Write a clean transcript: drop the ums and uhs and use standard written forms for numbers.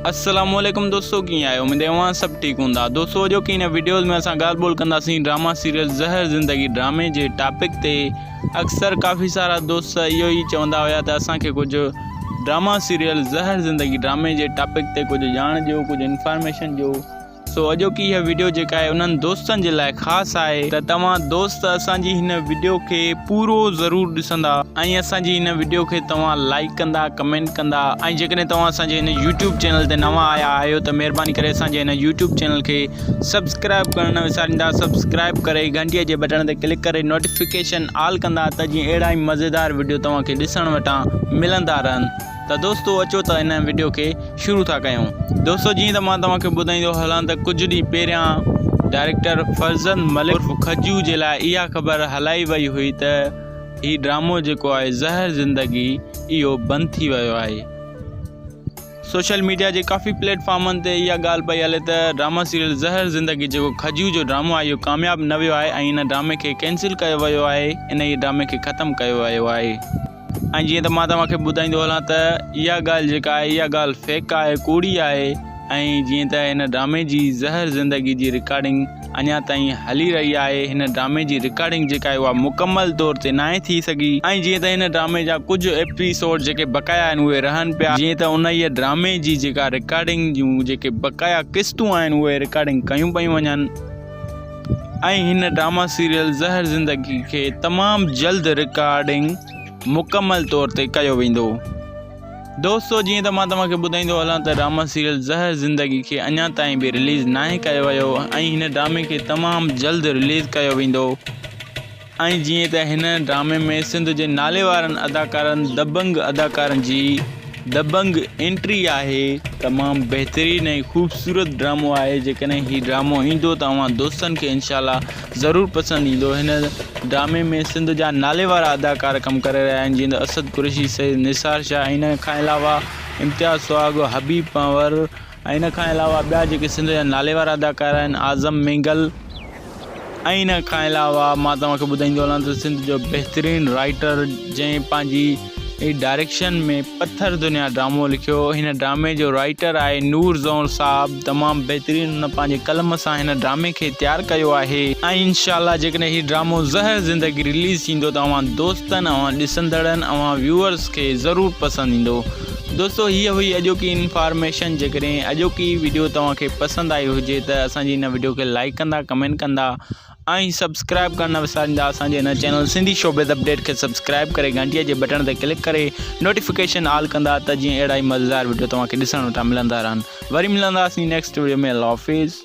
السلام عليڪم دوستو ڪيئن آهيو اميد اوهان سڀ ٺيڪ هوندا دوستو اڄوڪي هن وڊيوز ۾ اسان ڳالهه ٻولهه ڪنداسين ڊراما سيريل زهر زندگي ڊرامي جي ٽاپڪ تي اڪثر ڪافي سارا دوست اهو ئي چوندا هيا ته اسان کي ڪجهه ڊراما سيريل زهر زندگي ڊرامي جي ٽاپڪ تي ڪجهه ڄاڻ ڏيو ڪجهه انفارميشن ڏيو سو اڄوڪي هيء وڊيو جيڪا آهي انهن دوستن جي لاء خاص آهي ته توهان دوست اسان جي هن وڊيو کي پورو ضرور ڏسندا ۽ اسان جي هن وڊيو کي توهان لائيڪ ڪندا ڪمينٽ ڪندا ۽ جيڪڏهن توهان اسان جي هن يوٽيوب چينل تي نوان آيا آهيو ته مهرباني ڪري اسان جي هن يوٽيوب چينل کي سبسڪرائب ڪرڻ نه وساريندا سبسڪرائب ڪري گهنٽي جي بٽڻ تي ڪلڪ ڪري نوٽيفڪيشن آل ڪندا ته جيئن اهڙا ئي مزيدار وڊيو توهان کي ڏسڻ وٽان ملندا رهن. ته دوستو اچو ته هن وڊيو کي شروع ٿا ڪيون. دوستو جيئن ته مان توهان کي ٻڌائيندو هلان ته ڪجهه ڏينهن پهريان ڊائريڪٽر فرزند ملڪ عرف کجو جي لاء اها خبر هلائي وئي هئي ته هي ڊرامو جيڪو آهي زهر زندگي اهو بند ٿي ويو آهي. سوشل ميڊيا جي ڪافي پليٽ فارمن تي اها ڳالهه پئي هلي ته ڊراما سيريل زهر زندگي جيڪو کجو جو ڊرامو آهي اهو ڪامياب نه ويو آهي ۽ ان ڊرامي کي ڪينسل ڪيو ويو آهي انهيء ڊرامي کي ختم ڪيو ويو آهي. ۽ جيئن ته مان توهان کي ٻڌائيندو هلان ته اها ڳالهه جيڪا آهي اها ڳالهه فيڪ آهي ڪوڙي آهي ۽ جيئن ته هن ڊرامي جي زهر زندگي جي رڪارڊنگ اڃا تائين هلي رهي آهي هن ڊرامي جي رڪارڊنگ جيڪا آهي اها مڪمل طور تي ناهي ٿي سگهي ۽ جيئن ته هن ڊرامي جا ڪجهه ايپيسوڊ جيڪي بقايا آهن اهي رهن پيا جيئن ته انهيء ڊرامي جي جيڪا رڪارڊنگ جون جيڪي بقايا قسطون آهن اهي رڪارڊنگ ڪيون پيون وڃن. ۽ هن ڊراما سيريل زهر زندگي کي تمام جلد رڪارڊنگ مڪمل طور تي ڪيو ويندو. دوستو جيئن ته مان توهان کي ٻڌائيندو هلان ته ڊراما سيريل زهر زندگي کي اڃا تائين به رليز ناهي ڪيو ويو ۽ هن ڊرامي کي تمام جلد رليز ڪيو ويندو. ۽ جيئن ته هن ڊرامي ۾ سنڌ جي ناليوارن اداڪارن دبنگ اداڪارن جي دبنگ انٽري آهي تمام بهترين ۽ خوبصورت ڊرامو آهي جيڪڏهن هي ڊرامو ايندو ته اوهان دوستن کي انشاء الله ضرور پسند ايندو هن ڊرامي ۾ سنڌ جا ناليوارا اداڪار ڪم ڪري رهيا آهن جيئن ته اسد قريشي سيد نثار شاهه ۽ ان کان علاوه امتياز سهاڳ حبيب پنهور ۽ ان کان علاوه ٻيا جيڪي سنڌ جا ناليوارا اداڪار آهن اعظم مينگل ۽ ان کان علاوه مان توهان کي ٻڌائيندو هلان ته سنڌ جو بهترين رائيٽر جنهن پنهنجي ڊائريڪشن ۾ پٿر دنيا ڊرامو لکيو هن ڊرامي جو رائيٽر آهي نور زئور صاحب تمام بهترين هن پنهنجي قلم سان هن ڊرامي کي تيار ڪيو آهي ۽ انشاء الله جيڪڏهن هي ڊرامو زهر زندگي رليز ٿيندو ته اوهان دوستن اوهان ڏسندڙن اوهان ويوئرس کي ضرور پسند ايندو دوستو هيء هئي اڄوڪي انفارميشن جيڪڏهن اڄوڪي وڊيو توهان کي پسند آئي هجي ته اسان جي هن وڊيو کي لائيڪ ڪندا ڪمينٽ ڪندا ۽ سبسڪرائب ڪرڻ نه وساريندا اسان جي هن چينل سنڌي شوبز اپڊيٽ کي سبسڪرائب ڪري گهنٽي جي بٽڻ تي ڪلڪ ڪري نوٽيفڪيشن آل ڪندا ته جيئن اهڙا ئي مزيدار وڊيو توهان کي ڏسڻ وٽان ملندا رهن وري ملنداسين نيڪسٽ وڊيو ۾ الله حافظ.